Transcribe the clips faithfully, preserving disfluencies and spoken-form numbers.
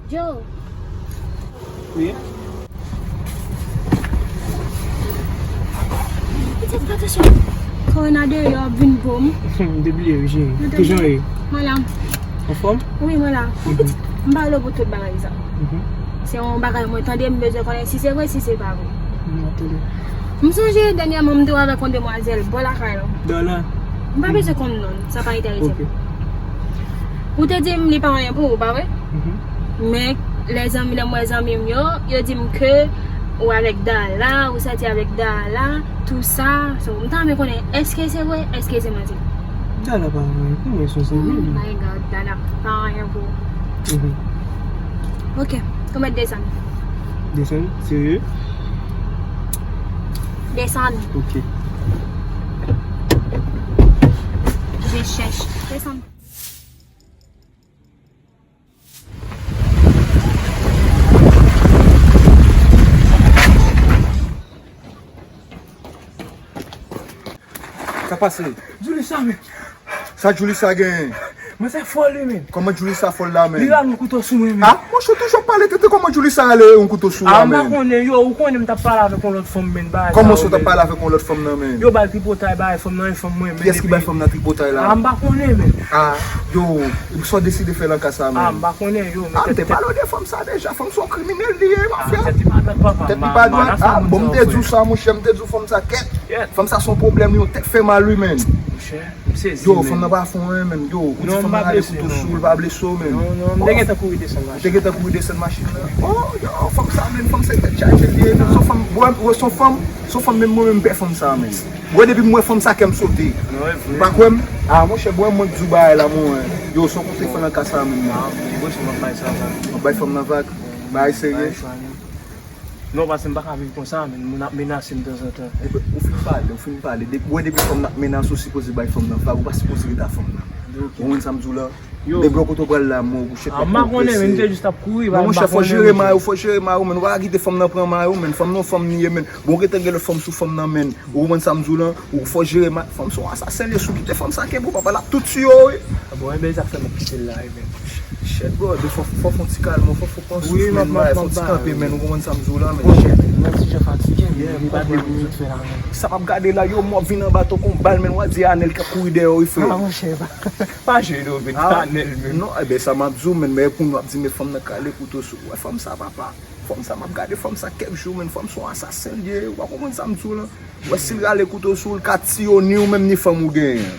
Joe. Wi. Pitit, fè atansyon. Kòwona deyò ap vin pou m. M te bliye wi, cheri. Kijan w ye? Mwen la. Anfòm? Wi, mwen la. Mhm. Pitit, m pa rele w pou tout bagay sa. Mhm. Se yon bagay mwen tande, m bezwen konnen si se vre, si se pa vre. M ap tande. M sonje dènyèman m te wè avèk yon demwazèl bò lakay la. Dòla? M pa bezwen konn non l, sa pa enterese m. Ok. Ou te di m li pa anyen pou ou, pa vre? Mhm. Men lè zanmi, lè m wè zanmi m yo, yo di m ke ou avèk Dala, ou sòti avèk Dala, tou sa. So, m ta renmen konnen, èske se vre, èske se manti? Dala pa anyen pou mwen, se yon zanmi m. Oh my God, Dala pa anyen pou ou. Mhm. Ok, ou mèt desann. Desann? Serye? Desann. Ok. Je cherche. Desann. Sa pase? Julissa, men. Sa Julissa genyen? Mwen se fòl li, men. Kòman Julissa fòl la, men? Li rale yon kouto sou mwen, men. Ah, monchè, ou toujou ap pale tenten, kòman Julissa rale yon kouto sou ou la, men? Ah, m pa konnen, yo, ou konnen m t ap pale avèk yon lòt fanm, men, bagay sa yo, men. Kòman sa w t ap pale avèk yon lòt fanm nan, men? Yo ba l tripotay, bagay fanm nan, e fanm mwen, men. Kiyès ki bay fanm nan tripotay la? Ah, m pa konnen, men. Ah, yo, sa w deside fè nan ka sa, men? Ah, m pa konnen, yo, men. Ah, m te pale w de fanm sa deja, fanm se yon kriminèl li ye, mafya. Ah, tèt li pa dwat, papa. Tèt li pa dwat. Ah, bon, m te di w sa, monchè, m te di w fanm sa, kèt. Fanm sa se yon pwoblèm, li yon tèt fè mal, wi, men. Monchè, m sezi, yo, men. Fanm nan pa fè w anyen, men. Yo, ou di fanm nan rale kouto sou ou, l pa blese w, men. Non, non, m te gentan kouri desann machin. Ou te gentan kouri desann machin nan. Oh, yo, fanm sa, men, fanm se tèt chaje li ye, men. Se yon fanm, bwè, se yon fanm, se yon fanm, men mwen menm m pè fanm sa, men. Bwè, depi m wè fanm sa, kè m sote. Non, e vre. Ou pa kwè m? Ah, monchè, bwè, mwen k di w bagay la, mwen. Yo, se yon kote fè nan ka sa, men, mwen. Ah, m depoze m ap bay sa, sa. M ap bay fanm nan vag. Bagay serye. Bagay sa, non. Non, paske m pa ka viv konsa, men moun ap menase m tanzantan. Ou fin pale, ou fin pale. Depi, wè, depi fanm nan ap menase w, sipoze bay fanm nan vag, ou pa sipoze ret a fanm nan. Ok. Ou konprann sa m di w la? Yo. Depi lè kote w pral la, mwen, ou chèf ap pwogrese. Ah, m pa konnen, men m te jis ap kouri, non, monchè, fò jere mari w, fò jere mari w, men. Ou pa ka kite fanm nan pran mari w, men. Fanm nan yon fanm li ye, men. Bon, gentan gen lòt fanm sou fanm nan, men. Ou konprann sa m di w la? Ou fò jere ma-, fanm se yon asasen li ye, si w kite fanm sa kenbe w, papa, l ap tout tiye w, wi. Ah bon, enben, sa k fè m ap kite l la, enben. Shit, bro, de fò, fò fè yon ti kalm, fò, fò pran souf, men, fò ti kanpe, men, ou konprann sa m di w la, men, shit. Mwen ti jan fatige, men, li pa de moun sot fè la, men. Sa m ap gade la, yo, m ap vin anba to kon bal, men, w a di Anèl k ap kouri dèyè w, wi, frè. Ah, monchè, pa, pa jwe de Anèl, men. Non, enben, sa m ap di w, men, men, pou nou ap di, men, fanm nan k rale kouto sou, wè, fanm sa, papa. Fanm sa, m ap gade fanm sa kèk jou, men fanm se yon asasen li ye, ou pa konprann sa m di w la. Wè, si l rale kouto sou w, l ka tiye w, ni ou menm, ni fanm ou genyen.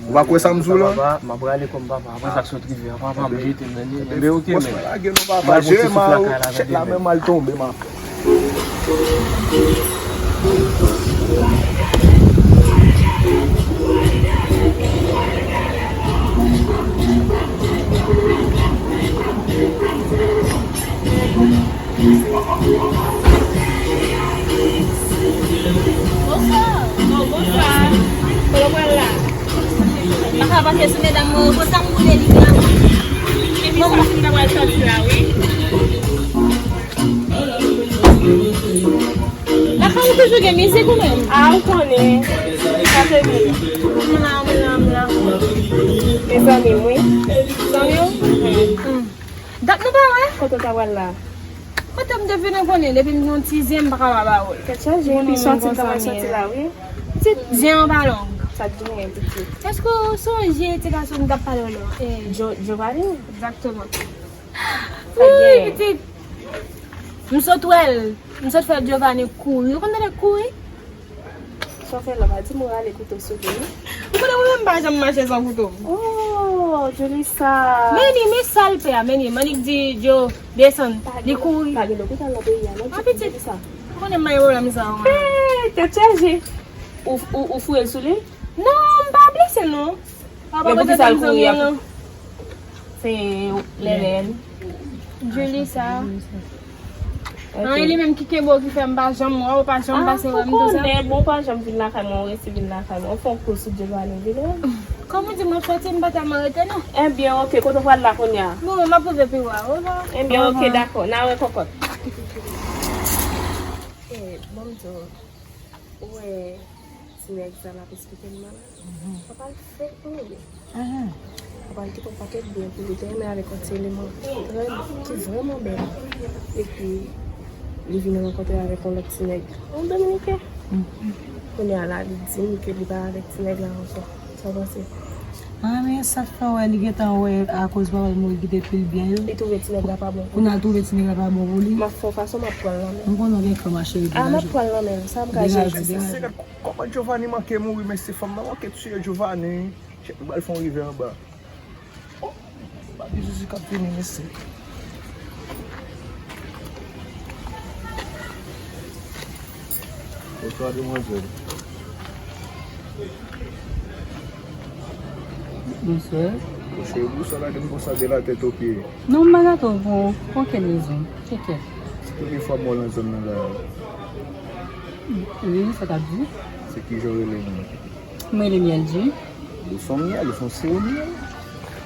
Ou pa kwè sa m di w la? Papa, m ap rale kò m, papa. Apre sa k sot rive a, papa, m jete m nan li. Enben, oke, men. Lage non, papa, jere ma ou, chèt la, men m al tonbe, ma. Bonswa. Oh, bonswa. Kote w pral la? M pa ka pase sou medam mwen, pou sa m boule li la. Epi sa m ta pral sòti la, wi. Lakay ou toujou gen mizik ou menm? Ah, ou konnen. Sa se vre. M la, m la, m la. Mezanmi m, wi. Zanmi w? Dat nou pa wè? Kote w ta pral la? Kote m te vin konnen, depi m yon ti zen, m pa ka pa ba ou l. Tèt chaje, epi sòti m ta pral sòti la, wi. Ti zen an pa long. Sa k genyen, pitit? Èske w sonje ti gason m t ap pale w la? Eh. Jo-, Giovanni? Egzakteman. Wi, pitit. M sot wè l. M sot fè Giovanni kouri. Ou konn tande kouri? Sa w fè la, pa di m ou rale kouto sou li, non? Ou konnen mwen menm m pa janm mache san kouto. Oh, Julissa. Men ni, men sa l fè a, men ni. Manik di Joe desann. Li kouri. Pa gen lopital nan peyi a, non, pitit. Ou konnen m pa gen pwoblèm sa, wi. Eh, tèt chaje. Ou, ou, ou foure l sou li? Non, m pa blese, non. Men poukisa l kouri a? Se Lèlèn. Julissa. Ok. An, e li menm ki kenbe w, ki fè m pa janm wè w, pa janm pase wè m, tou sa. Ah, ou konnen, bon, pa janm vin lakay mwen, ou resi vin lakay mwen. Ou fè yon kou sou Giovanni, vini. Kòm ou di m ap sòti, m pa tèlman rete, non. Ebyen, ok, kote w pral la kounye a? Bon, m ap rive pi wè w, oke? Ebyen, ok, dakò, n a wè kòkòt. Eh, bon, m di w, ou wè ti nèg sa l ap esplike m nan la? Sa pral fèt pou li. Mhm. Papa l te pran pakèt byen pou li te renmen avèk yon ti eleman trè, ki vrèman bèl. Epi, li vin rankontre avèk yon lòt ti nèg. Yon dominiken. Kounye a la, li di m ke li pa avèk ti nèg la ankò. Sa w panse? Ah, men sa fè wè, li gentan wè akoz papa l mouri kite pil byen yo. Li twouve ti nèg la pa bon pou li. Kounye a l twouve ti nèg la pa bon pou li. M ap fè yon fason, m ap pran l nan men. M konnen w gen kran, ma chérie, degaje. Ah, m ap pran l nan men l. Sa m ka jere di sa. Degaje, degaje. Kòman Giovanni manke mouri, mesye, fanm nan manke tiye Giovanni. Chèf, nou pral fè yon rive anba. Oh, Papi Jezi k ap vini, mesye. Bonswa, demwazèl. Bonswa. Monchè, ou sa lage m konsa de la tèt o pye? Non, m pa gate w pou okenn rezon. Kèkèt. Se premye fwa m wè w nan zòn nan la. Wi, sa k ap di? Se kijan w rele menm? Mwen rele Myèl Di. Ou se yon myèl, ou se yon siwo myèl.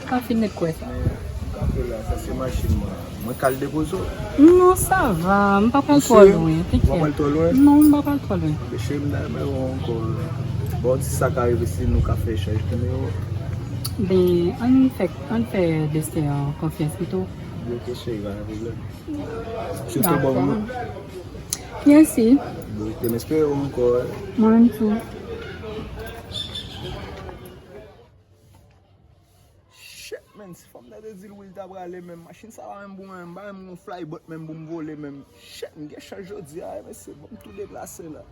Pa fin nèt kwè sa. Men, m kanpe la, sa se machin mwen. Mwen ka al depoze w? Non, sa va, m pa pral twò lwen, ou pa pral twò lwen? Non, m pa pral twò lwen. Mesye, m ta renmen wè w ankò. Bon, si sa ka rive, si nou ka fè echanj nimewo. Ben, ann fè, ann fè desten an konfyans pito. Oke, cheri, pa gen pwoblèm. Swete w bòn wout. Mèsi. Oke, m espere w ankò. Mwen menm tou. Shit, man, si fanm nan te di l wi, l ta prale menm. Machin sa pa menm pou mwen, m pa menm gon flybot menm pou m vole menm. Shit, m gen chans jodi a, mesye, bon, m tou deplase la.